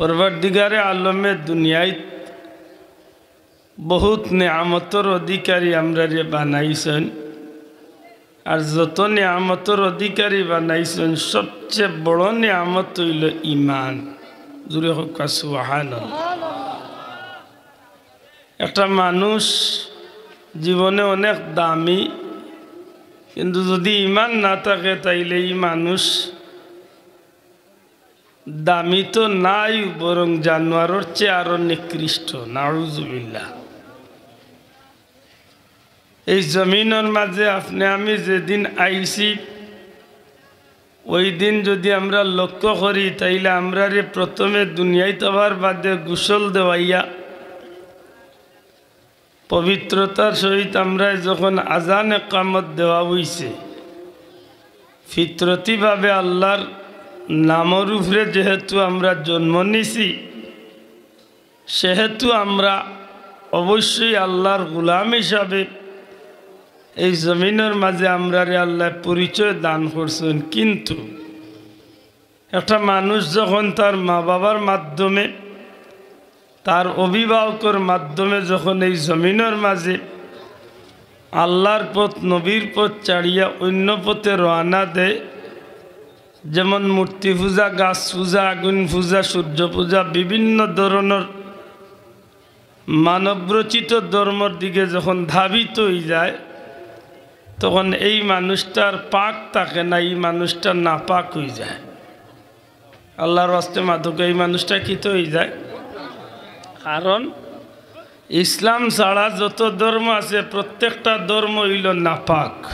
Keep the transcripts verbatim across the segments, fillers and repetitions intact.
পরওয়ারদিগারে আলমে দুনিয়াত বহুত নিয়ামতর অধিকারী আমরারে বানাইছইন। আর যত নিয়ামতর অধিকারী বানাইছইন, সবচেয়ে বড় নিয়ামত অইলো ইমান। জুরে কউক্কা সুবহানাল্লাহ। একটা মানুষ জীবনে অনেক দামি, কিন্তু যদি ইমান না থাকে, তাইলে ই মানুষ দামি তো নায়, বরং জানোয়ারর চেয়ে আরো নিকৃষ্ট। নাউজুবিল্লাহ। এই জমিনর মাঝে আপনে আমি যেদিন আইছি, ওই দিন যদি আমরা লক্ষ্য করি, তাইলে আমরারে প্রথমে দুনিয়াত আওয়ার বাদে গোসল দেওয়াইয়া পবিত্রতার সহিত আমরারে যখন আজান একামত দেওয়া অইছে, ফিতরতিভাবে আল্লার নামর উপরে যেহেতু আমরা জন্ম নিছি, সেহেতু আমরা অবশ্যই আল্লার গোলাম হিসাবে এই জমিনর মাঝে আমরারে আল্লায় পরিচয় দান করছইন। কিন্তু একটা মানুষ যখন তার মা-বাবার মাধ্যমে, তার অভিভাবকর মাধ্যমে যখন এই জমিনর মাঝে আল্লার পথ, নবীর পথ ছাড়িয়া অইন্য পথে রওয়ানা দেয়, যেমন মূর্তি পূজা, গাছ পূজা, আগুন পূজা, সূর্য পূজা, বিভিন্ন ধরনর মানবরচিত ধর্মর দিকে যখন ধাবিত অইযায়, তখন এই মানুষটা আর পাক থাকে না, ই মানুষটা নাপাক অইযায়। আল্লার ওয়াস্তে মাতুক্কা, ই মানুষটা কিতা অইযায়? কারণ ইসলাম ছাড়া যত ধর্ম আছে, প্রত্যেকটা ধর্ম অইলো নাপাক।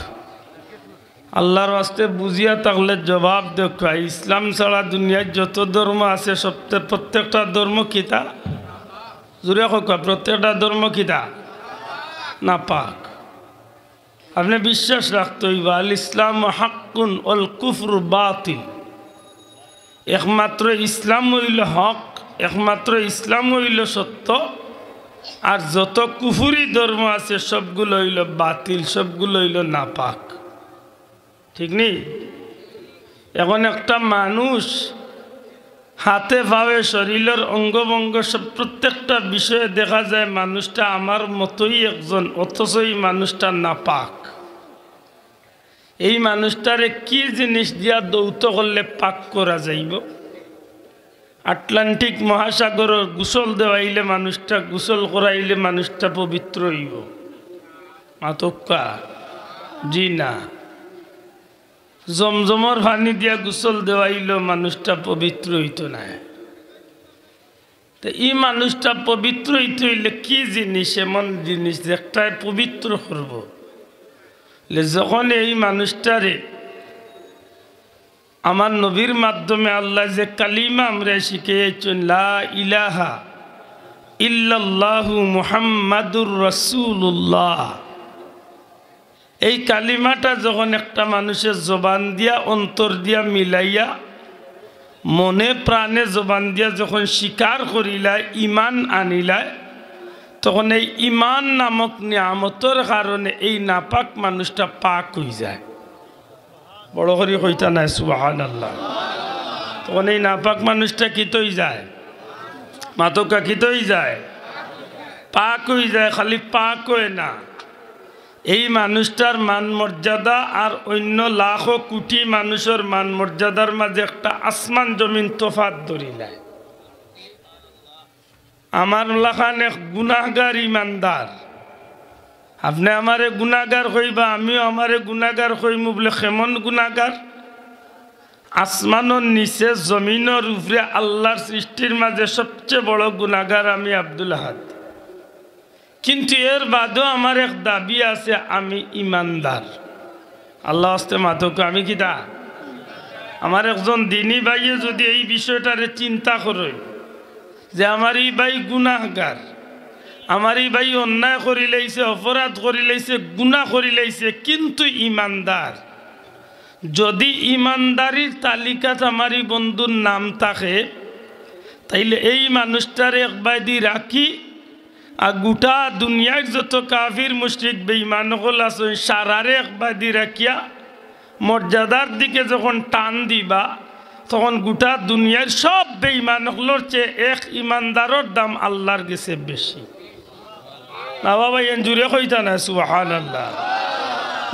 আল্লার ওয়াস্তে বুঝিয়া থাকলে জবাব দেউক্কা, ইসলাম ছাড়া দুনিয়াত যত ধর্ম আছে, সবতে-, প্রত্যেকটা ধর্ম কিতা? জুরে কউক্কা, প্রত্যেকটা ধর্ম কিতা? নাপাক। আপনে বিশ্বাস রাখতে অইবো, আল ইসলামু হাক্কুন ওয়াল কুফরু বাতিল। একমাত্র ইসলাম অইলো হক, একমাত্র ইসলাম অইলো সত্য, আর যত কুফুরি ধর্ম আছে সবগুলো অইলো বাতিল, সবগুলো অইলো নাপাক। ঠিক নি? এখন একটা মানুষ হাতে পাওয়ে শরীলর অঙ্গভঙ্গ সব, প্রত্যেকটা বিষয়ে দেখা যায় মানুষটা আমার মতোই একজন, অথচ এই মানুষটা নাপাক। এই মানুষটারে কি জিনিস দিয়া ধৌত করলে পাক করা যাইবো? আটলান্টিক মহাসাগরর গোসল দেওয়াইলে মানুষটা, গোসল করাইলে মানুষটা পবিত্র অইবো? মাতুক্কা, জি না। জমজমর পানি দিয়া গোসল দেওয়াইলেও মানুষটা পবিত্র অইতো নায়। তো ই মানুষটা পবিত্র অইতে অইলে কি জিনিস, এমন জিনিস যেটায় পবিত্র করবো? লে যখন এই মানুষটারে আমার নবীর মাধ্যমে আল্লায় যে কালিমা আমরারে শিখাইছইন, লা ইলাহা ইল্লাল্লাহু মুহাম্মাদুর রাসূলুল্লাহ, এই কালিমাটা যখন একটা মানুষের জবান দিয়া, অন্তর দিয়া মিলাইয়া, মনে প্রাণে জবান দিয়া যখন স্বীকার করিলায়, ইমান আনিলায়, তখন এই ইমান নামক নিয়ামতর কারণে এই নাপাক মানুষটা পাক অইযায়। বড় করি কইতা নায়, সুবহানাল্লাহ। তখন এই নাপাক মানুষটা কিতা অইযায়? মাতুক্কা, কিতা অইযায়? পাক অইযায়। খালি পাক অয় না, এই মানুষটার মান মর্যাদা আর অইন্য লাখো কুটি মানুষর মান মর্যাদার মাঝে একটা আসমান জমিন তফাত ধরিলায়। আমার লাখান এক গুনাহগার ইমানদার। আপনে আমারে গুনাহগার কইবা, আমিও আমারে গুনাহগার কইমু বুলে, কেমন গুনাহগার? আসমানর নিচে, জমিনর উপরে, আল্লার সৃষ্টির মাঝে সবচেয়ে বড় গুনাহগার আমি আব্দুল আহাদ। কিন্তু এর বাদেও আমার এক দাবি আছে, আমি ইমানদার। আল্লার ওয়াস্তে মাতুক্কা, আমি কিতা? আমার একজন দিনী ভাইয়ে যদি এই বিষয়টারে চিন্তা করে যে আমার ই ভাই গুনাহগার, আমার ই ভাই অন্যায় করিলাইছে, অপরাধ করিলাইছে, গুনাহ করিলাইছে, কিন্তু ইমানদার, যদি ইমানদারির তালিকাত আমার ই বন্ধুর নাম থাকে, তাইলে এই মানুষটারে একবায়দি রাখি, আর গুটা দুনিয়ার যত কাফির, মুশরিক, বেঈমান অকল আছইন, সারারে একবায়দি রাখিয়া মর্যাদার দিকে যখন টান দিবা, তখন গোটা দুনিয়ার সব বেঈমান অকলর চেয়ে এক ইমানদারর দাম আল্লার গেছে বেশি। না বাবা, এন জুরে কইতা না, সুবহানাল্লাহ।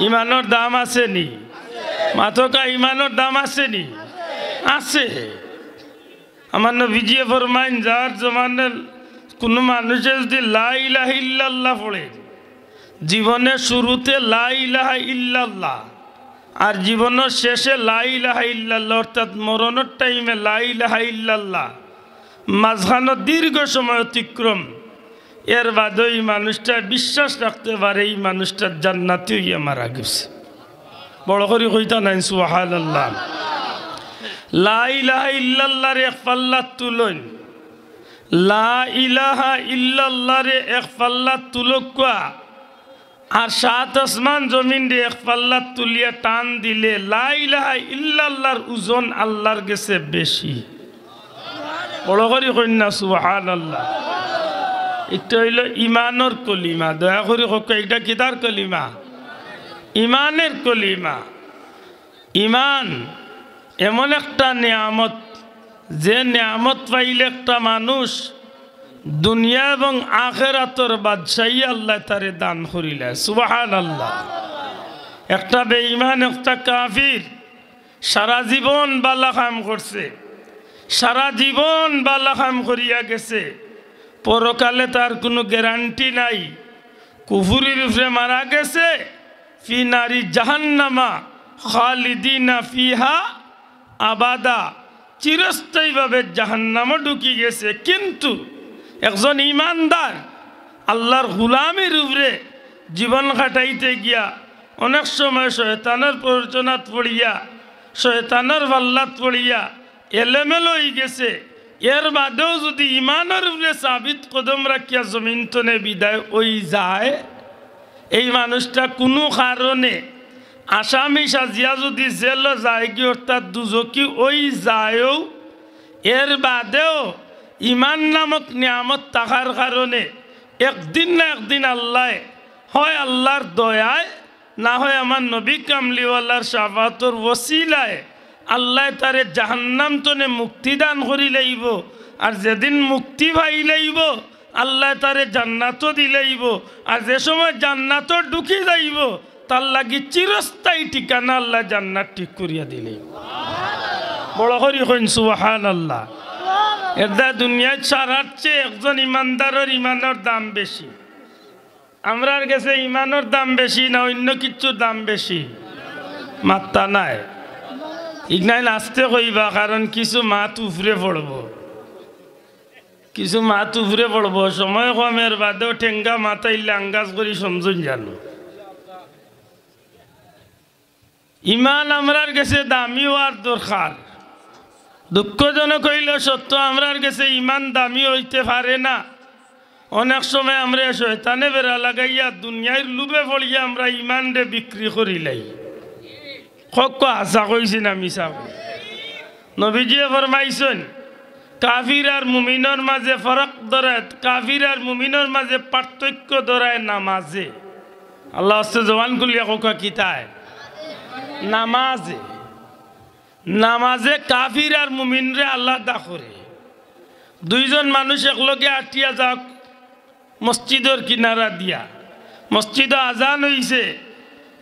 ইমানর দাম আছে নি? মাতকা, ইমানর দাম আছে নি? আছে। আমার নবীজিয়ে ফরমাইন, যার জমানের কুনু মানুষে যুদি লা ইলাহা ইল্লাল্লাহ পড়ে, জীবনের শুরুতে লা ইলাহা ইল্লাল্লাহ, আর জীবনের শেষে লা ইলাহা ইল্লাল্লাহ, অর্থাৎ মরণর টাইমে লা ইলাহা ইল্লাল্লাহ, মাঝখানো দীর্ঘ সময় অতিক্রম, এর বাদেও ই মানুষটা বিশ্বাস রাখতে পারে, ই মানুষটা জান্নাতি অইয়া মারা গেছে। বড় করি কইতা নাইন, সুবহানাল্লাহ। লা ইলাহা ইল্লাল্লাহরে এক পাল্লাত তুলইন, লা ইলাহা ইল্লাল্লাহরে এক পাল্লাত তুলউক্কা, আর সাত আসমান জমিনরে এক পাল্লাত তুলিয়া টান দিলে লা ইলাহা ইল্লাল্লাহর ওজন আল্লার গেছে বেশি। বড় করি কইন না, সুবহানাল্লাহ। ইটা অইলো ইমানর কলিমা। দয়া করি কউক্কা, ইটা কিতার কলিমা? ইমানের কলিমা। ইমান এমন একটা নিয়ামত, যে নিয়ামত পাইলে একটা মানুষ দুনিয়া এবং আখেরাতর বাদশাহী আল্লায় তারে দান করিলায়। সুবহানাল্লাহ। একটা বেঈমান, একটা কাফির, সারা জীবন বালা কাম করছে, সারা জীবন বালা কাম করিয়া গেছে, পরকালে তার কুনু গ্যারান্টি নাই। কুফুরির উপরে মারা গেছে, ফি নারি জাহান্নামা খালিদিনা ফিহা আবাদা, চিরস্থায়ীভাবে জাহান্নামো ঢুকি গেছে। কিন্তু একজন ইমানদার আল্লার গুলামির উপরে জীবন কাটাইতে গিয়া অনেক সময় শয়তানর প্ররোচনাত পড়িয়া, শয়তানর পাল্লাত পড়িয়া এলোমেলো অইগেছে। এর বাদেও যুদি ইমানর উপরে সাবিত কদম রাখিয়া জমিন তনে বিদায় অইযায়, এই মানুষটা কুনু কারণে আসামি সাজিয়া যুদি জেলো যায়গি, অর্থাৎ দুজখি অইযায়ও, এর বাদেও ইমান নামক নিয়ামত থাকার কারণে একদিন না একদিন আল্লায়, হয় আল্লার দয়ায়, না হয় আমার নবী কামলিওয়ালার শাফাআতর ওসিলায় আল্লায় তারে জাহান্নাম তনে মুক্তি দান করিলাইবো। আর যেদিন মুক্তি পাইলাইবো, আল্লায় তারে জান্নাতো দিলাইবো। আর যে সময় জান্নাতো ঢুকি যাইবো, তার লাগি চিরস্থায়ী ঠিকানা আল্লায় জান্নাত ঠিক করিয়া দিলাইবো। বড় করি কইন, সুবহানাল্লাহ। এরদায় দুনিয়াত সারার চেয়ে একজন ইমানদারর ইমানর দাম বেশি। আমরার গেছে ইমানর দাম বেশি না অইন্য কিচ্ছুর দাম বেশি? মাত্তা নাই। ইগনাইন আস্তে কইবা, কারণ কিছু মাত উপরে পড়বো, কিছু মাত উপরে পড়বো। সময় কম, এর বাদেও ঠেঙ্গা মাতাইলে আঙ্গাজ করি সমঝইন জানো। ইমান আমরার গেছে দামি অওয়ার দরকার। দুঃখজনক অইলো সত্য, আমরার গেছে ইমান দামি অইতে পারে না। অনেক সময় আমরারে শয়তানে বেড়া লাগাইয়া দুনিয়ার লোভে পড়িয়া আমরা ইমানরে বিক্রি করিলাই। কউক্কা, হাছা কইছি না মিছা কইছি? নবীজিয়ে ফরমাইছইন, কাফির আর মুমিনর মাঝে ফরক ধরায়, কাফির আর মুমিনর মাঝে পার্থক্য ধরায় নামাজে। আল্লার ওয়াস্তে জবান খুলিয়া কউক্কা, কিতায়? নামাজে। নামাজে কাফির আর মুমিনরে আলাদা করে। দুইজন মানুষ একলগে আটিয়া যাউক মসজিদর কিনারা দিয়া, মসজিদো আজান অইছে,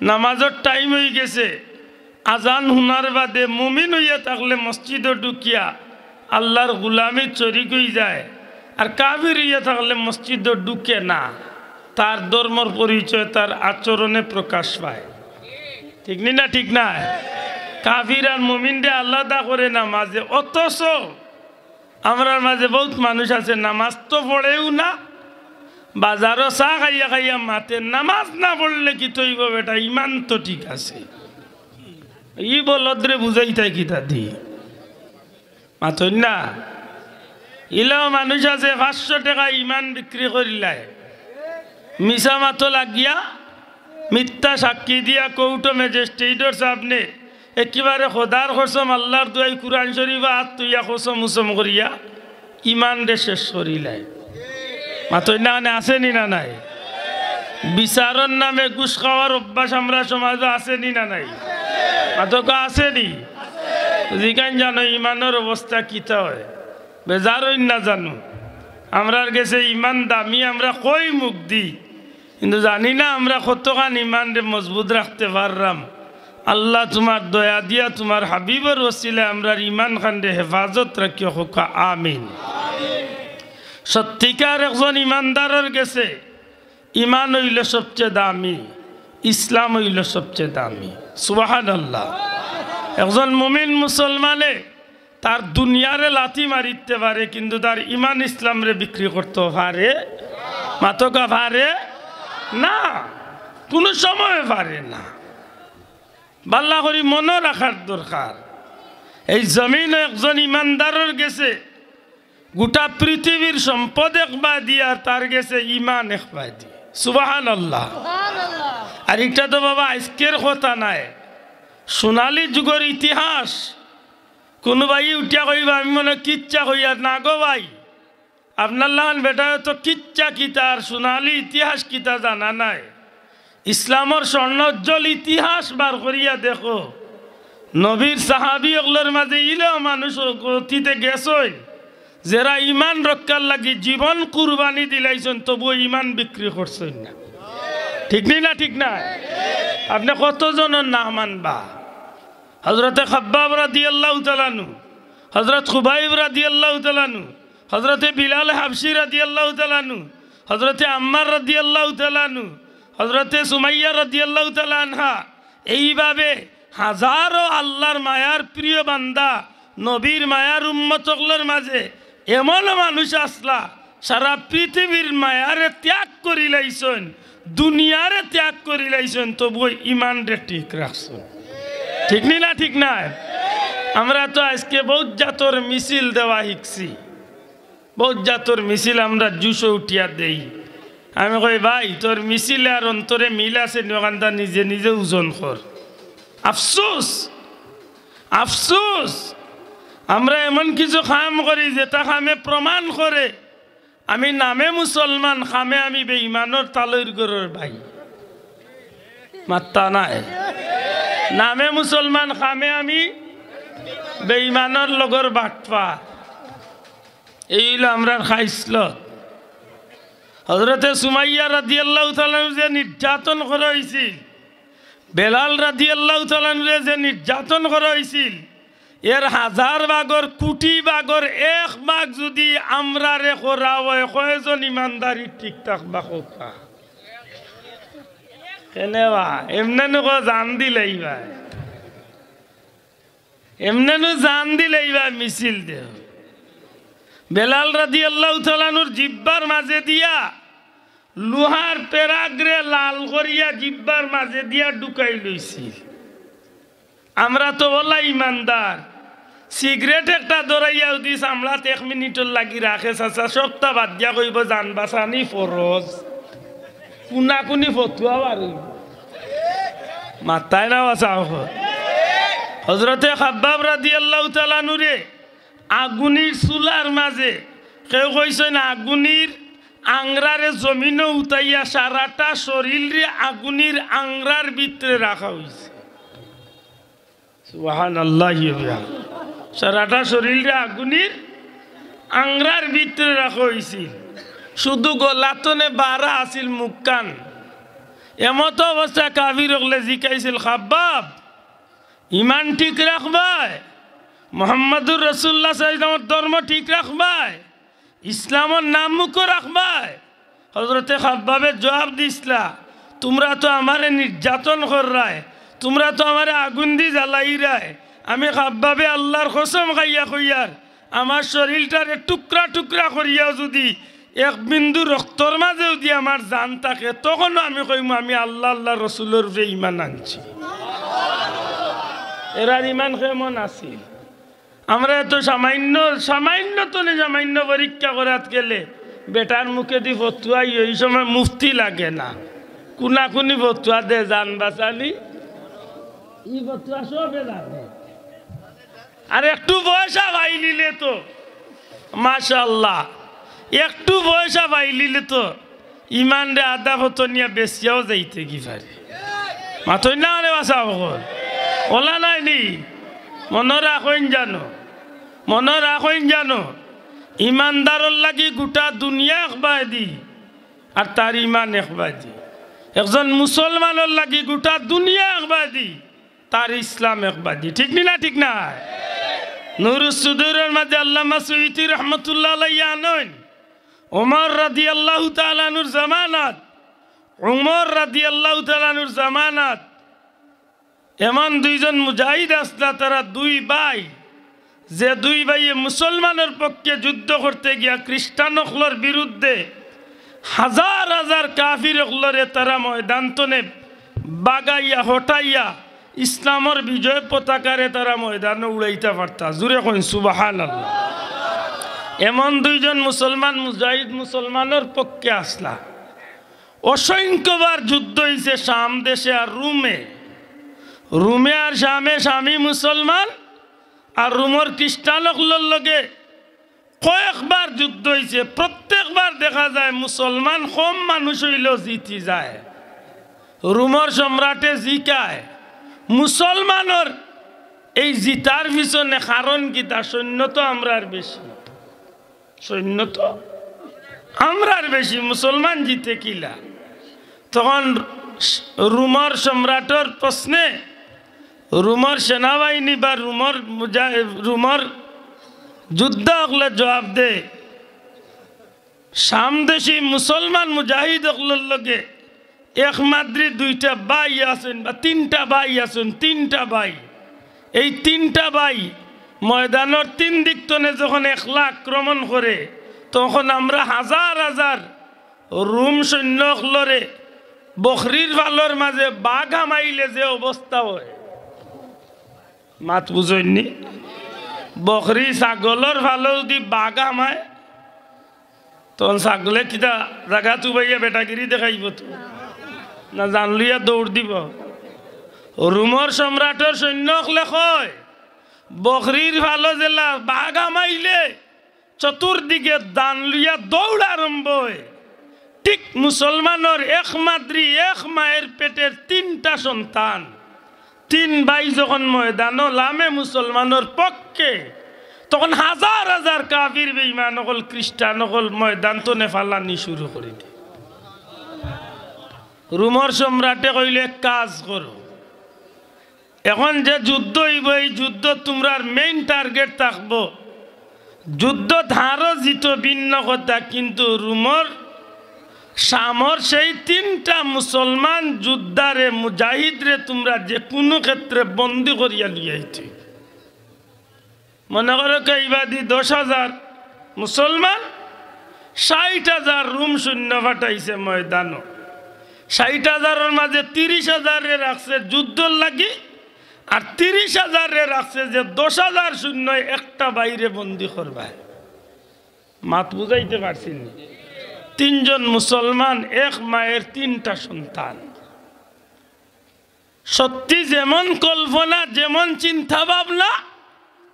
নামাজর টাইম অইগেছে, আজান হুনার বাদে মুমিন অইয়া থাকলে মসজিদো ঢুকিয়া আল্লার গুলামিত শরিক অইযায়, আর কাফির অইয়া থাকলে মসজিদো ঢুকে না। তার ধর্মর পরিচয় তার আচরণে প্রকাশ পায়। ঠিক নি না? ঠিক নায়? কাফির আর মুমিনরে আলাদা করে নামাজে। অথচ আমরার মাঝে বউত মানুষ আছে, নামাজ তো পড়েউ না, বাজারো চা খাইয়া খাইয়া মাতে, "নামাজ না পড়লে কিতা অইবো বেটা, ইমান তো ঠিক আছে।" ই বলদরে বুঝাইতায় কিতা দি? মাতইন না। ইলাও মানুষ আছে, পাঁচশো টেকা ইমান বিক্রি করিলায়, মিছা মাতো লাগিয়া, মিথ্যা সাক্ষী দিয়া কোর্টো ম্যাজিস্ট্রেটর সামনে একেবারে খোদার কসম, আল্লার দোয়াই, কুরআন শরিফো আত থইয়া কসম উসম করিয়া ইমানরে শেষ করিলায়। মাতইন না, মানে আছে নি না নাই? বিচারর নামে ঘুষ খাওয়ার অভ্যাস আমরার সমাজো আছে নি না নাই? মাতকা, আছে নি? জিকাইন জানো ইমানর অবস্থা কিতা অয়? বেজার অইন না জানো? আমরার গেছে ইমান দামি, আমরা কই মুখ দি, কিন্তু জানি না আমরা কতখান ইমানরে মজবুত রাখতে পাররাম। আল্লাহ তুমার দয়া দিয়া তুমার হাবিবর ওসিলায় আমরার ইমান খানরে হেফাজত রাখিও, কউক্কা আমিন। সত্যিকার একজন ইমানদারর গেছে ইমান অইলো সবচে দামি, ইসলাম অইলো সবচে দামি। সুবহানাল্লাহ। একজন মুমিন মুসলমানে তার দুনিয়ারে লাথি মারিতে পারে, কিন্তু তার ইমান ইসলামরে বিক্রি করতে পারে? মাতকা পারে না, কুনু সময় পারে না। বালা করি মনো রাখার দরকার। এই জমিনো একজন ইমানদারর গেছে গুটা পৃথিবীর সম্পদ একবাদি আর তার গেছে ইমান একবাদি। সুবহানাল্লাহ। আর ইটা তো বাবা আইজকের কথা নায়, সোনালী যুগর ইতিহাস। কুনু ভাই উঠিয়া কইবা, আমি মনো কিচ্ছা কইয়ার না গো ভাই, আপনার লাখান বেটায় তো কিচ্ছা কিতা আর সোনালী ইতিহাস কিতা জানা নাই। ইসলামর স্বর্ণোজ্জ্বল ইতিহাস বার করিয়া দেখো, নবীর সাহাবী অকলর মাঝে ইলা মানুষ অতীতে গেছইন, যেরা ইমান রক্ষার লাগি জীবন কুরবানি দিলাইছইন, তবুও ইমান বিক্রি করছইন না। ঠিক নি না? ঠিক না? আপনে কতজনর নাম আনবা? হযরতে খাব্বাব রাদিয়াল্লাহু তাআলা আনহু, হযরত খুবাইব রাদিয়াল্লাহু তাআলা আনহু, হযরতে বিলাল হাবশী রাদিয়াল্লাহু তাআলা আনহু, হযরতে আম্মার রাদিয়াল্লাহু তাআলা আনহু, হযরতে সুমাইয়া রাদিয়াল্লাহু তাআলা আনহা, এইভাবে হাজারো আল্লাহর মায়ার প্রিয় বান্দা, নবীর মায়ার উম্মত অকলর মাঝে এমনও মানুষ আছলা, সারা পৃথিবীর মায়ারে ত্যাগ করিলাইছইন, দুনিয়ারে ত্যাগ করিলাইছইন, তবুও ইমানরে ঠিক রাখছইন। ঠিক নি না? ঠিক নায়? আমরা তো আইজকে বউত জাতর মিছিল দেওয়া হিকছি, বউত জাতর মিছিল আমরা জুশো উঠিয়া দেই। আমি কই, "ভাই, তোর মিছিলে আর অন্তরে মিল আছে নি? অখানতা নিজে নিজে ওজন কর।" আফসোস, আফসোস, আমরা এমন কিছু কাম করি যেটা কামে প্রমাণ করে আমি নামে মুসলমান, কামে আমি বেঈমানর তালইর ঘরর ভাই। মাত্তা নাই। নামে মুসলমান, কামে আমি বেঈমানর লগর বাটপার। এই অইলো আমরার খাইছলত। হযরতে সুমাইয়া রাদিয়াল্লাহু তাআলা আনহু যে নির্যাতন করা অইছিল, বেলাল রাদিয়াল্লাহু তাআলা আনহুরে যে নির্যাতন করা অইছিল, এর হাজার ভাগর, কুটি ভাগর এক ভাগ যুদি আমরারে করা অয়, কয়জন ইমানদারি ঠিক থাকবা কউক্কা? কেনে বা? এমনে নু কও জান দিলাইবা। এমনে নু জান দিলাইবা মিছিল দেও। বেলাল রাদিয়াল্লাহু তাআলা আনহুর জিব্বার মাঝে দিয়া লুহার পেরাগরে লাল করিয়া জিব্বার মাঝে দিয়া ঢুকাইলাইছিল। আমরা তো অলা ইমানদার, সিগারেট একটা ধরাইয়া যুদি চামড়াত এক মিনিটর লাগি রাখে, চাচা, সবটা বাদ দিয়া কইবো, "জান বাচানি ফরজ।" কুনাকুনি ফতুয়া বারইবো। মাত্তায় না বাচা অখন। হযরতে খাব্বাব রাদিয়াল্লাহু তাআলা আনহুরে আগুনির চুলার মাঝে, কেউ কইছইন আগুনির আংরারে জমিনো উঠাইয়া সারাটা শরীলরে আগুনির আংরার ভিতরে রাখা অইছে। সুবহানাল্লাহি ওয়া বিহামদিহি। সারাটা শরীলরে আগুনির আংরার ভিতরে রাখা অইছিল, শুধু গলাতনে বারা আছিল মুখখান। এমতো অবস্থায় কাফির অকলে জিকাইছিল, "খাব্বাব, ইমান ঠিক রাখবায়? মুহাম্মাদুর রাসূলুল্লাহ সাল্লাল্লাহু আলাইহি ওয়াসাল্লামর ধর্ম ঠিক রাখবায়? ইসলামর নাম মুখো রাখবায়?" হযরতে খাব্বাবে জুয়াব দিছলা, "তুমরা তো আমারে নির্যাতন কররায়, তুমরা তো আমারে আগুন দি জ্বালাইরায়। আমি খাব্বাবে আল্লার কসম খাইয়া কইয়ার, আমার শরীলটারে টুকরা টুকরা করিয়াও যুদি এক বিন্দু রক্তর মাঝে যুদি আমার জান থাকে, তখনও আমি কইমু, আমি আল্লা, আল্লার রসুলর উপরে ইমান আনছি।" এরার ইমান কেমন আছিল? আমরা এত সামান্য, সামান্য তনে সামান্য পরীক্ষা করাত গেলে বেটার মুখেদি ফতুয়া, এই সময় মুফতি লাগে না, কুনাকুনি ফতুয়া দে, জান বাচানি, ই ফতুয়া সবে লাগে। আর একটু পয়সা পাইলিলে তো, মাশাআল্লাহ, একটু পয়সা পাইলিলে তো ইমানরে আধা ফতনিয়া বেচিয়াও যাইতে কি পারে। মাতইন না রে বাচা অকল, অলা নায় নি? মনো রাখইন জানো, মনো রাখইন জানো, ইমানদারর লাগি গোটা দুনিয়া একবায়দি, আর তার ইমান একবায়দি। একজন মুসলমানর লাগি গোটা দুনিয়া একবায়দি, তার ইসলাম একবায়দি। ঠিক নি না? ঠিক না? নুরুস সুদুরর মাঝে আল্লামা সুয়ুতি রহমতুল্লাহ আলাইহি আনইন, ওমর রাদিয়াল্লাহু তাআলা আনহুর জামানাত, ওমর রাদিয়াল্লাহু তাআলা আনহুর জামানাত এমন দুইজন মুজাহিদ আছলা, তারা দুই ভাই, যে দুই ভাইয়ে মুসলমানর পক্ষে যুদ্ধ করতে গিয়া খ্রিস্টান অকলর বিরুদ্ধে হাজার হাজার কাফির অকলরে তারা ময়দান তনে বাগাইয়া হটাইয়া ইসলামর বিজয় পতাকারে তারা ময়দানো উড়াইতা পারতা। জুরে কইন সুবহানাল্লাহ। এমন দুইজন মুসলমান মুজাহিদ মুসলমানর পক্ষে আছলা। অসংখ্যবার যুদ্ধ অইছে শাম দেশে আর রুমে। রুমে আর শামে শামি মুসলমান, আর রুমর খ্রিস্টান অকলর লগে কয়েকবার যুদ্ধ অইছে। প্রত্যেকবার দেখা যায় মুসলমান কম মানুষ অইলেও জিতি যায়। রুমর সম্রাটে জিকায়। মুসলমানর এই জিতার পিছনে কারণ কিতা? সৈন্য তো আমরার বেশি। সৈন্য তো আমরার বেশি, মুসলমান জিতে কিলা? তখন রুমর সম্রাটর প্রশ্নে রুমর সেনাবাহিনী বা রুমর মুজা-, রুমর যোদ্ধা অকলে জবাব দে, শামদেশি মুসলমান মুজাহিদ অকলর লগে এক মাদ্রি দুইটা ভাই আছইন বা তিনটা ভাই আছইন, তিনটা ভাই। এই তিনটা ভাই ময়দানর তিন দিক তনে যখন একলা আক্রমণ করে, তখন আমরা হাজার হাজার রুম সৈন্য অকলরে বকরির ফালর মাঝে বাঘ হামাইলে যে অবস্থা অয়, মাত বুঝইন নি? বকরি ছাগলর ফালো যুদি বাঘ হামায়, তখন ছাগলে কিতা জাগাত উবাইয়া বেটাগিরি দেখাইবো তো, না জান লইয়া দৌড় দিবো? রুমর সম্রাটর সৈন্য অকলে কয়, বকরির ফালো যেলা বাঘ হামাইলে চতুর্দিকে দান লইয়া দৌড় আরম্ভ অয়। ঠিক মুসলমানর এক মাদ্রি এক মায়ের পেটের তিনটা সন্তান, তিন ভাই যখন ময়দানো লামে মুসলমানর পক্ষে, তখন হাজার হাজার কাফির বেঈমান অকল, খ্রিস্টান অকল ময়দান তনে ফালানি শুরু করি দে। রুমর সম্রাটে কইলে, "এক কাজ করো, এখন যে যুদ্ধ অইবো, এই যুদ্ধ তুমরার main target থাকবো, যুদ্ধ হারো জিতো ভিন্ন কথা, কিন্তু রুমর, শামর সেই তিনটা মুসলমান যোদ্ধারে, মুজাহিদরে তুমরা যে কুনু ক্ষেত্রে বন্দী করিয়া লইয়া আইতে অইবো।" মনে করো কেইবাদি দশ হাজার মুসলমান, ষাইট হাজার রুম সৈন্য ফাটাইছে ময়দানো। ষাইট হাজারর মাঝে তিরিশ হাজাররে রাখছে যুদ্ধর লাগি, আর তিরিশ হাজাররে রাখছে যে দশ হাজার সৈন্য একটা ভাইরে বন্দী করবায়। মাত বুঝাইতে পারছি নি? তিনজন মুসলমান, এক মায়ের তিনটা সন্তান। সত্যি যেমন কল্পনা, যেমন চিন্তা ভাবনা,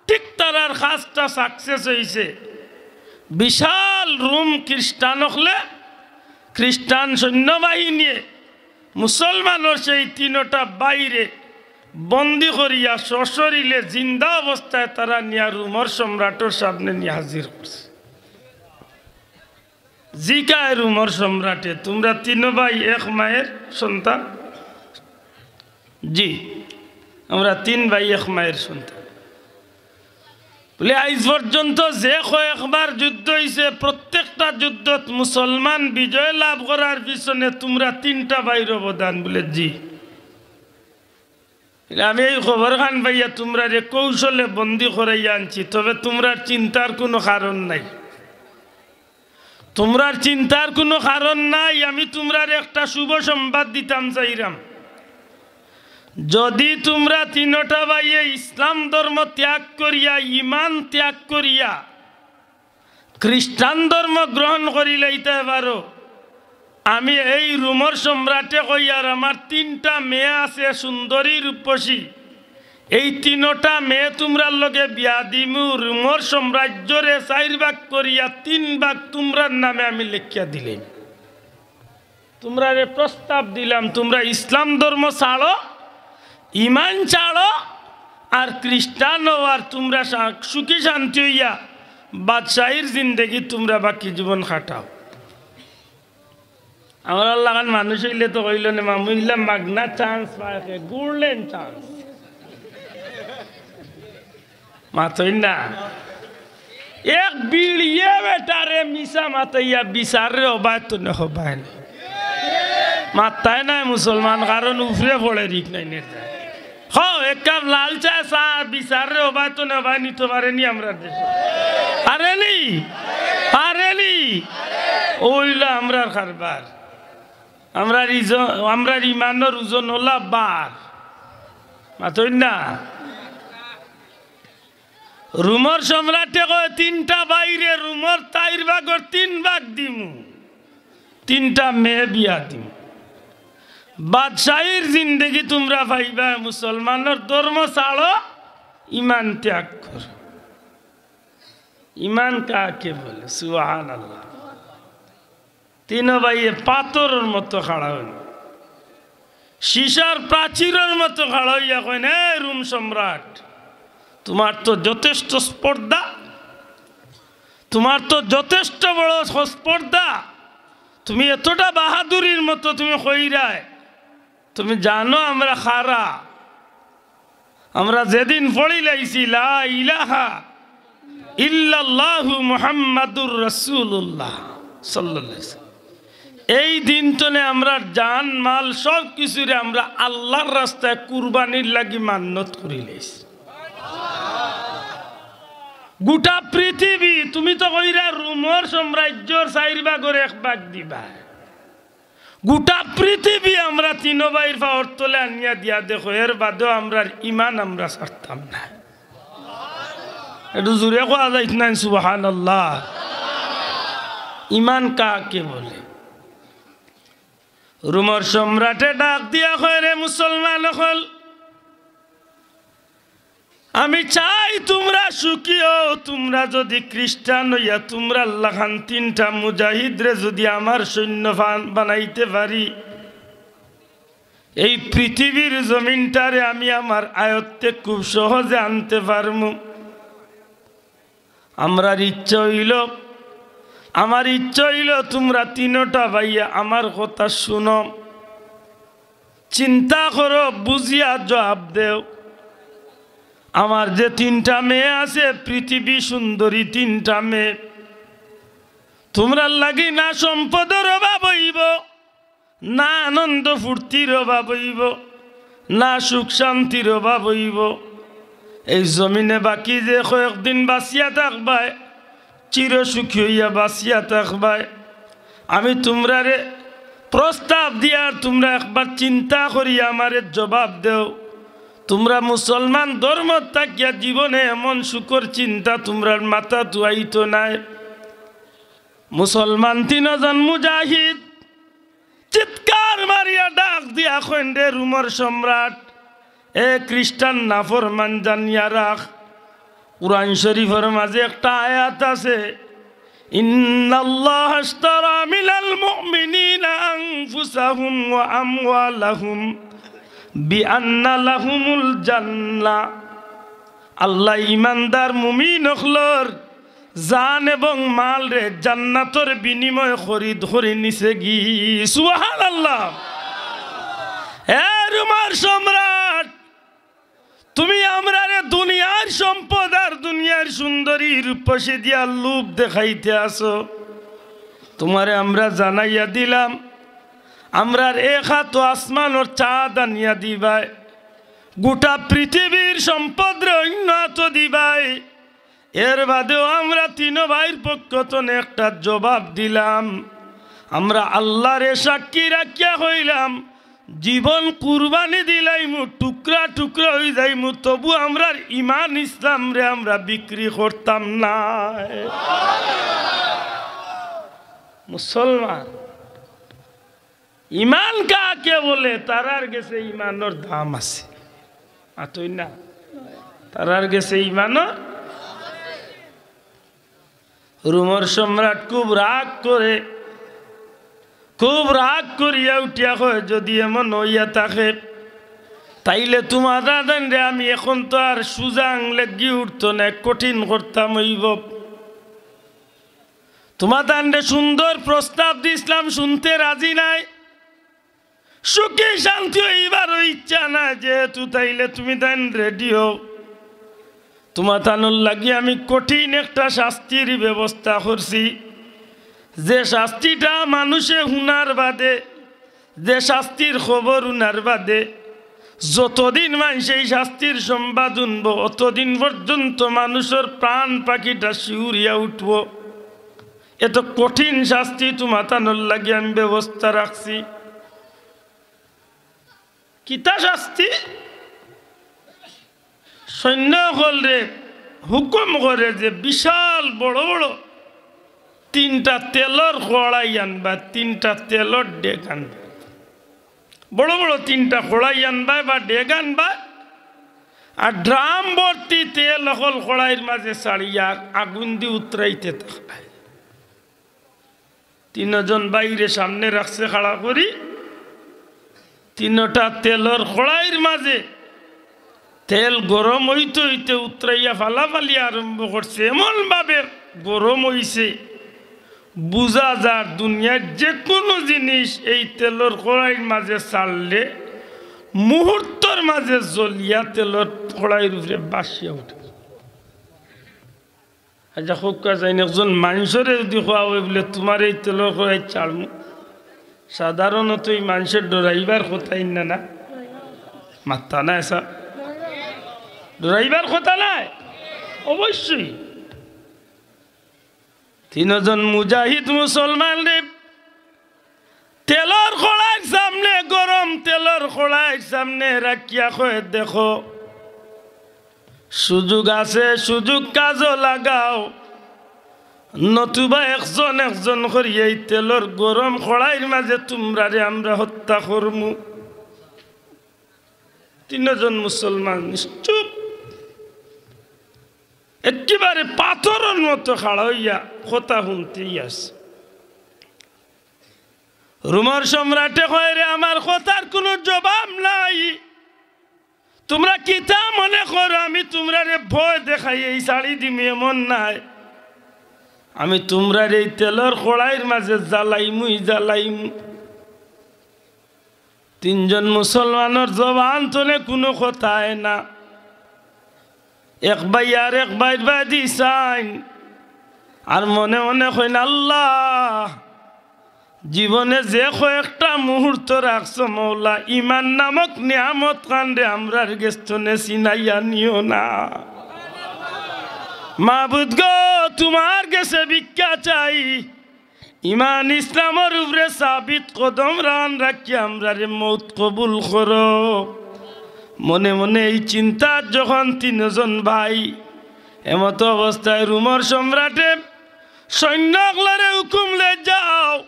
ঠিক তারার কাজটা success অইছে। বিশাল রুম খ্রিস্টান অকলে, খ্রিস্টান সৈন্যবাহিনীয়ে মুসলমানর সেই তিনোটা ভাইরে বন্দী করিয়া সশরীরে জিন্দা অবস্থায় তারা নিয়া রুমর সম্রাটর সামনে নিয়া হাজির করছে। জিকায় রুমর সম্রাটে, "তুমরা তিন ভাই এক মায়ের সন্তান?" "জি, আমরা তিন ভাই এক মায়ের সন্তান।" বলে, "আইজ পর্যন্ত যে কয়েকবার যুদ্ধ অইছে, প্রত্যেকটা যুদ্ধত মুসলমান বিজয় লাভ করার পিছনে তুমরা তিনটা ভাইর অবদান।" বলে, "জি।" বলে, "আমি এই খবর খান পাইয়া তুমরারে কৌশলে বন্দী করাইয়া আনছি, তবে তুমরার চিন্তার কুনু কারণ নাই।" তুমরার চিন্তার কুনু কারণ নাই। আমি তুমরারে একটা শুভ সংবাদ দিতাম চাইরাম। যদি তুমরা তিনোটা ভাইয়ে ইসলাম ধর্ম ত্যাগ করিয়া, ইমান ত্যাগ করিয়া, খ্রিস্টান ধর্ম গ্রহণ করিলাইতায় পারো, আমি এই রুমর সম্রাটে কইয়ার, আমার তিনটা মেয়ে আছে সুন্দরী রূপসী, এই তিনোটা মেয়ে তুমরার লগে বিয়া দিমু, রুমর সাম্রাজ্যরে চাইর ভাগ করিয়া তিন ভাগ তুমরার নামে আমি লেখিয়া দিলাম। তুমরারে প্রস্তাব দিলাম, তুমরা ইসলাম ধর্ম ছাড়ো, ইমান ছাড়ো, আর খ্রিস্টান অও, আর তুমরা শা-, সুখী শান্তি অইয়া বাদশাহীর জিন্দেগি তুমরা বাকি জীবন কাটাও। আমরার লাখান মানুষ অইলে তো কইলো নে, মামু ইলা মাগনা chance পায় কে, golden chance। মাতইন না। এক বিড়িয়ে বেটারে মিছা মাতাইয়া বিচাররে হবায় তো নে হবায় না। মাত্তায় নায় মুসলমান, কারণ উফরে পড়ে রিক নাই নে। হ, এক কাপ লাল চা, চা বিচাররে হবায় তো নে হবায় নিতো পারেনি আমরার দেশো। পারেনি? পারেনি? অইলো আমরার কারবার। আমরার ইজ-, আমরার ইমানর ওজন অলা বার। মাতইন না। রুমর সম্রাটে কয়, "তিনটা ভাইরে রুমর চাইর ভাগর তিন ভাগ দিমু, তিনটা মেয়ে বিয়া দিমু। বাদশাহীর জিন্দেগি তুমরা পাইবায়, মুসলমানর ধর্ম ছাড়ো, ইমান ত্যাগ করো।" ইমান কাকে বলে? সুবহানাল্লাহ। তিনো ভাইয়ে পাথরর মতো খাড়া অইন, সীসার প্রাচীরর মতো খাড়া অইয়া কইন, "এ রুম সম্রাট, তুমার তো যথেষ্ট স্পর্ধা, তুমার তো যথেষ্ট বড় স্পর্ধা, তুমি এতটা বাহাদুরির মতো তুমি কইরায়, তুমি জানো আমরা কারা?" আমরা যেদিন পড়িলাইছি লা ইলাহা ইল্লাল্লাহু মুহাম্মাদুর রাসূলুল্লাহ সাল্লাল্লাহু আলাইহি ওয়াসাল্লাম, এই দিন তনে আমরার জান মাল সব কিছুরে আমরা আল্লাহর রাস্তায় কুরবানির লাগি মান্নত করিলাইছি। গোটা পৃথিবী, তুমি তো কইরা রুমর সাম্রাজ্যর চাইর ভাগর এক ভাগ দিবা। গোটা পৃথিবী আমরা তিনো ভাইর পাওর তলে আনিয়া দিয়া দেখো, এর বাদেও আমরার ইমান আমরা ছাড়তাম না। একটু জোরে কওয়া যাইত না, সুবহানাল্লাহ। ইমান কাকে বলে? রুমর সম্রাটে ডাক দিয়া কয়, "রে মুসলমান অকল, আমি চাই তুমরা সুখী অও। তুমরা যুদি খ্রিস্টান অইয়া তুমরার লাখান তিনটা মুজাহিদরে যুদি আমার সৈন্য ফান-, বানাইতে পারি, এই পৃথিবীর জমিনটারে আমি আমার আয়ত্তে খুব সহজে আনতে পারমু।" আমরার ইচ্ছা অইলো, আমার ইচ্ছা অইলো তুমরা তিনোটা ভাইয়া আমার কথা শুনো, চিন্তা করো, বুঝিয়া জবাব দেও। আমার যে তিনটা মেয়ে আছে, পৃথিবী সুন্দরী তিনটা মেয়ে, তুমরার লাগি না সম্পদর অভাব অইবো, না আনন্দ ফুর্তির অভাব অইবো, না সুখ শান্তির অভাব অইবো। এই জমিনে বাকি যে কয়েকদিন বাঁচিয়া থাকবায়, চিরসুখী অইয়া বাঁচিয়া থাকবায়। আমি তুমরারে প্রস্তাব দিয়ার, তুমরা একবার চিন্তা করিয়া আমারে জবাব দেও। তুমরা মুসলমান ধর্ম থাকিয়া জীবনে এমন সুখর চিন্তা তুমরার মাথাত আইতো নায়। মুসলমান তিনজন মুজাহিদ চিৎকার মারিয়া ডাক দিয়া কইন, "রে রুমর সম্রাট, এ খ্রিস্টান নাফরমান, জানিয়া রাখ, কুরআন শরীফর মাঝে একটা আয়াত আছে, 'ইন্নাল্লাহা আশতারা মিনাল মুমিনিনা আনফুসাহুম ওয়া আমওয়ালাহুম বিআন্না লাহুমুল জান্নাহ।'" আল্লায় ইমানদার মুমিন অকলর জান এবং মালরে জান্নাতর বিনিময়ে খরিদ করি নিছে গি। সুবহানাল্লাহ। এ রুমর সম্রাট, তুমি আমরারে দুনিয়ার সম্পদ আর দুনিয়ার সুন্দরী রূপসী দিয়া লোভ দেখাইতে আছো। তুমারে আমরা জানাইয়া দিলাম, আমরার এক আতো আসমানর চাঁদ আনিয়া দিবায়, গোটা পৃথিবীর সম্পদরে অইন্য আতো দিবায়। এর বাদেও আমরা তিনো ভাইর পক্ষ তনে একটা জবাব দিলাম। আমরা আল্লারে সাক্ষী রাখিয়া কইলাম, জীবন কুরবানি দিলাইমু, টুকরা টুকরা অই যাইমু, তবু আমরার ইমান ইসলামরে আমরা বিক্রি করতাম না। মুসলমান, ইমান কাকে বলে? তারার গেছে ইমানর দাম আছে। মাতইন না? তারার গেছে ইমানর। রুমর সম্রাট খুব রাগ করে, খুব রাগ করিয়া উঠিয়া কয়, "যুদি এমন অইয়া থাকে, তাইলে তুমাতানরে আমি এখন তো আর সুজা আংলেগি উঠতো না, কঠিন করতাম অইবো। তুমাতানরে সুন্দর প্রস্তাব দিছলাম, শুনতে রাজি নায়। সুখী শান্তি অইবারও ইচ্ছা নাই, যেহেতু তাইলে তুমিতাইন রেডি অও। তুমাতানর লাগি আমি কঠিন একটা শাস্তির ব্যবস্থা করছি, যে শাস্তিটা মানুষে হুনার বাদে, যে শাস্তির খবর হুনার বাদে, যতদিন মানষে এই শাস্তির সংবাদ হুনবো, অতদিন পর্যন্ত মানুষর প্রাণ পাখিটা শিউরিয়া উঠবো। এত কঠিন শাস্তি তুমাতানর লাগি আমি ব্যবস্থা রাখছি। কিতা শাস্তি? সৈন্য অকলরে হুকুম করে যে বিশাল বড় বড় তিনটা তেলর কড়াই আনবা, তিনটা তেলর ডেগ আনবা, বড় বড় তিনটা কড়াই আনবা বা ডেগ আনবা, আর ড্রাম ভর্তি তেল অকল কড়াইর মাঝে ছাড়িয়া আগুন দি উতরাইতে থাকবা। তিনজন ভাইরে সামনে রাখছে খাড়া করি। তিনটা তেলর কড়াইর মাঝে তেল গরম অইতে অইতে উতরাইয়া ফালাফালি আরম্ভ করছে। এমন ভাবে গরম অইছে, বুঝা যার দুনিয়ার যে কুনু জিনিস এই তেলর কড়াইর মাঝে ছাড়লে মুহূর্তর মাঝে জ্বলিয়া তেলর কড়াইর উপরে ভাসিয়া উঠে। আচ্ছা, কউক্কা চাইন, একজন মানষরে যুদি কওয়া অয় বুলে, "তুমার এই তেলর কড়াই ছাড়মু", সাধারণত ই মানষে ডরাইবার কথা ইন না, না? মাত্তা না এসা? ডরাইবার কথা নায়? অবশ্যই। তিনজন মুজাহিদ মুসলমানরে তেলর কড়াইর সামনে, গরম তেলর কড়াইর সামনে রাখিয়া কয়, "দেখো, সুযোগ আছে, সুযোগ কাজো লাগাও, নতুবা একজন একজন করি এই তেলর গরম কড়াইর মাঝে তুমরারে আমরা হত্যা করমু।" তিনজন মুসলমান নিশ্চুপ, একেবারে পাথরর মতো খাড়া অইয়া কথা হুনতেই আছে। রোমর সম্রাটে কয়, "রে, আমার কথার কুনু জবাব নাই। তুমরা কিতা মনে করো আমি তুমরারে ভয় দেখাইয়া ছাড়ি দিমু? এমন নায়। আমি তুমরারে এই তেলর কড়াইর মাঝে জ্বালাইমুই জ্বালাইমু।" তিনজন মুসলমানর জবান তনে কুনু কথা আয় না। এক ভাই আরেক ভাইর বায়দি চাইন, আর মনে মনে কইন, "আল্লাহ, জীবনে যে কয়েকটা মুহূর্ত রাখছো মৌলা, ইমান নামক নিয়ামত খানরে আমরার গেছ তনে ছিনাইয়া নিও না। মাবুদ গো, তুমার গেছে ভিক্ষা চাই, ইমান ইসলামর উপরে সাবিত কদম রান রাখি আমরারে মউত কবুল করো।" মনে মনে এই চিন্তা যখন তিনজন ভাই, এমতো অবস্থায় রোমর সম্রাটে সৈন্য অকলরে হুকুম লে, "যাও,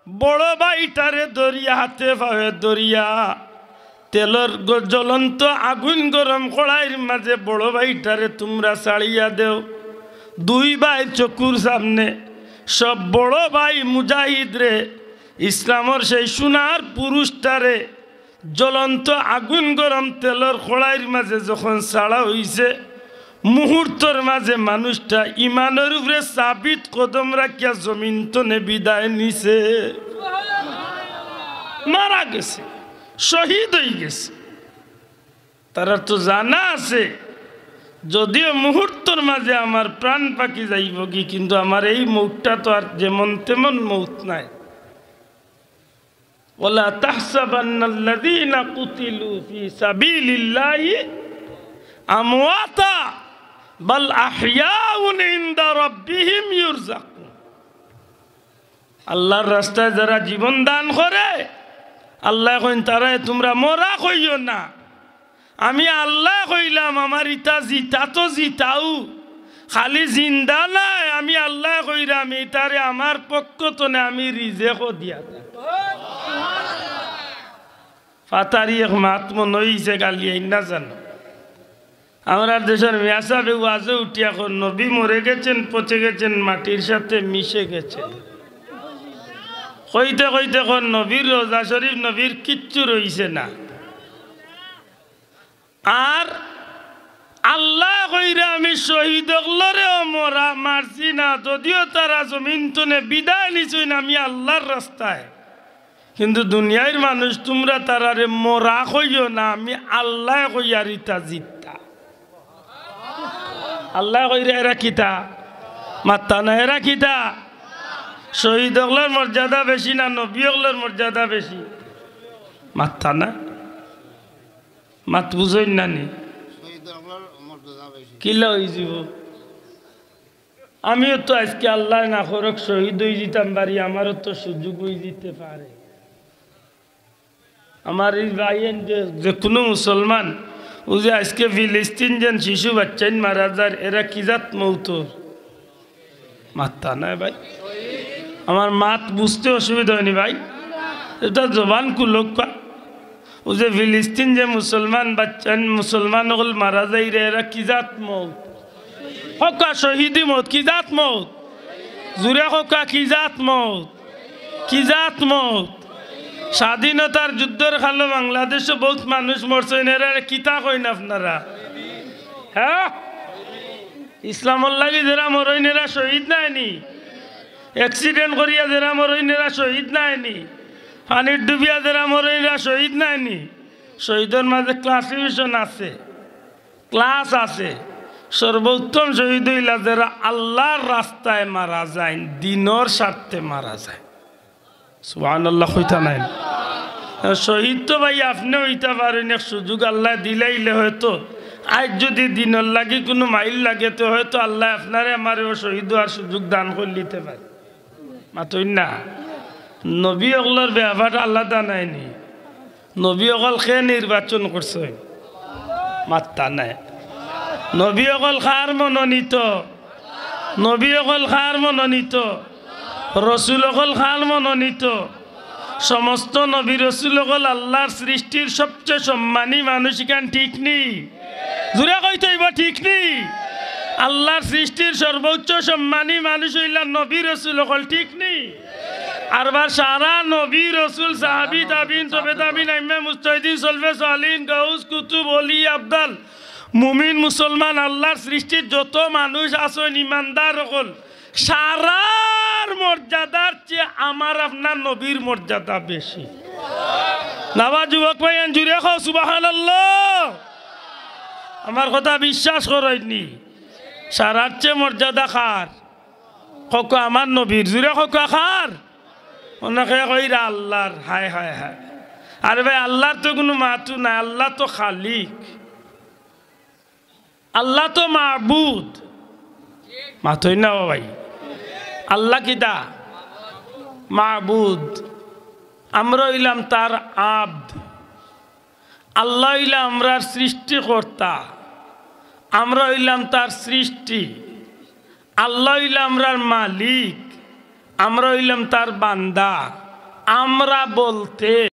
বড় ভাইটারে ধরিয়া, হাতে পাওয়ে ধরিয়া, তেলর গ-, জ্বলন্ত আগুন গরম কড়াইর মাঝে বড় ভাইটারে তুমরা ছাড়িয়া দেও।" দুই ভাইর চকুর সামনে সব বড় ভাই মুজাহিদরে, ইসলামর সেই সোনার পুরুষটারে জ্বলন্ত আগুন গরম তেলর কড়াইর মাঝে যখন ছাড়া অইছে, মুহূর্তর মাঝে মানুষটা ইমানর উপরে সাবিত কদম রাখিয়া জমিন তনে বিদায় নিছে, মারা গেছে, শহীদ অইগেছে। তারার তো জানা আছে, যদিও মুহূর্তর মাঝে আমার প্রাণ পাখি যাইবোগি, কিন্তু আমার এই মউতটা তো আর যেমন তেমন মউত নায়। ولا تحسبن الذين قتلوا في سبيل الله أمواتا بل أحياء عند ربهم يرزقون। আল্লাহর রাস্তায় যারা জীবন দান করে, আল্লায় কইন, "তারারে তুমরা মরা কইও না। আমি আল্লায় কইলাম, আমার ইতা জিতা তো জিতাউ, খালি জিন্দা নায়, আমি আল্লায় কইরাম, ইতারে আমার পক্ষ তনে আমি রিজেকও দিয়া দেই।" ফাতারি এক মাত মনো অইছে গালি আইন না জানো। আমরার দেশর মিয়া সাবে ওয়াজো উঠিয়া কইন, "নবী মরে গেছেন, পচে গেছেন, মাটির সাথে মিশে গেছেন।" কইতে কইতে কইন, "নবীর রওজা শরীফ, নবীর কিচ্ছু রইছে না।" আর আল্লায় কইরা, "আমি শহীদ অকলরেও মরা মারছি না, যদিও তারা জমিন তনে বিদায় নিছইন, আমি আল্লার রাস্তায়। কিন্তু দুনিয়ার মানুষ, তুমরা তারারে মরা কইও না, আমি আল্লায় কইয়ার ইতা জিতা।" আল্লায় কইরা এরা কিতা? মাত্তা না, এরা কিতা? শহীদ অকলর মর্যাদা বেশি না নবী অকলর মর্যাদা বেশি? মাত্তা না। মাত বুঝইন না নি? শহীদ অকলর মর্যাদা বেশি। কিলা অইযিবো? আমিও তো আইজকে আল্লায় না করউক শহীদ অইযিতাম পারি, আমারও তো সুযোগ অইযিতে পারে। আমার ই ভাইয়াইন যে, যেকুনু মুসলমান, অউ যে আইজকে ফিলিস্তিন যেন শিশু বাইচ্চাইন মারা যার, এরা কি জাত মউত? মাত্তা নায় ভাই। আমার মাত বুঝতে অসুবিধা অয়নি ভাই? ইটা জবান খুলউক্কা। অউ যে ফিলিস্তিন যে মুসলমান বাইচ্চাইন, মুসলমান অকল মারা যাইরা, এরা কি জাত মউত? কউক্কা শহীদি মউত, কি জাত মউত? জুরে কউক্কা, কি জাত মউত? কি জাত মউত? স্বাধীনতার যুদ্ধর কালো বাংলাদেশো বউত মানুষ মরছইন, এরারে কিতা কইন আপনারা? হে? ইসলামর লাগি যেরা মরইন এরা শহীদ নায় নি? Accident করিয়া যেরা মরইন এরা শহীদ নায় নি? পানিত ডুবিয়া যেরা মরইন এরা শহীদ নায় নি? শহীদর মাঝে classification আছে, class আছে। সর্বোত্তম শহীদ অইলা যেরা আল্লার রাস্তায় মারা যাইন, দ্বীনর স্বার্থে মারা যাইন। সুবহানাল্লাহ কইতা নায়? শহীদ তো ভাই আপনে অইতা পারইন, এক সুযোগ আল্লায় দিলাইলে হয়তো, আইজ যুদি দ্বীনর লাগি কুনু মাইল লাগে, তে হয়তো আল্লায় আপনারে আমারেও শহীদ অওয়ার সুযোগ দান করিলিতে পারে। মাতইন না? নবী অকলর ব্যাপারটা আলাদা নায় নি? নবী অকল কে নির্বাচন করছইন? মাত্তা নায়। নবী অকল কার মনোনীত? নবী অকল কার মনোনীত? রসুল অকল কার মনোনীত? সমস্ত নবী রসুল অকল আল্লার সৃষ্টির সবচেয়ে সম্মানী মানুষ, ইখান ঠিক নি? জুরে কইতে অইবো, ঠিক নি? আল্লার সৃষ্টির সর্বোচ্চ সম্মানী মানুষ অইলা নবী রসুল অকল, ঠিক নি? আরবার সারা নবী রসুল, সাহাবী, তাবিন, তবে তাবিন, আইম্মায়ে মুজতাহিদিন, সলফে সালিহিন, গাউস, কুতুব, অলি, আবদাল, মুমিন, মুসলমান, আল্লার সৃষ্টির যত মানুষ আছইন, ইমানদার অকল, সারার মর্যাদার চেয়ে আমার আপনার নবীর মর্যাদা বেশি। নাবা যুবক ভাইয়াইন, জুরে কও সুবহানাল্লাহ। আমার কথা বিশ্বাস করইন নি? সারার চেয়ে মর্যাদা কার? কউক্কা আমার নবীর। জুরে কউক্কা কার? অনেকে কইরা আল্লার। হায়, হায়, হায়। আরে ভাই, আল্লার তো কুনু মাতউ নাই, আল্লা তো খালিক। আল্লা তো মাবুদ। মাতইন না ও ভাই। আল্লা কিতা? মাবুদ। আমরা অইলাম তার আব্দ। আল্লা অইলা আমরার সৃষ্টিকর্তা। আমরা অইলাম তার সৃষ্টি। আল্লা অইলা আমরার মালিক। আমরা অইলাম তার বান্দা। আমরা বলতে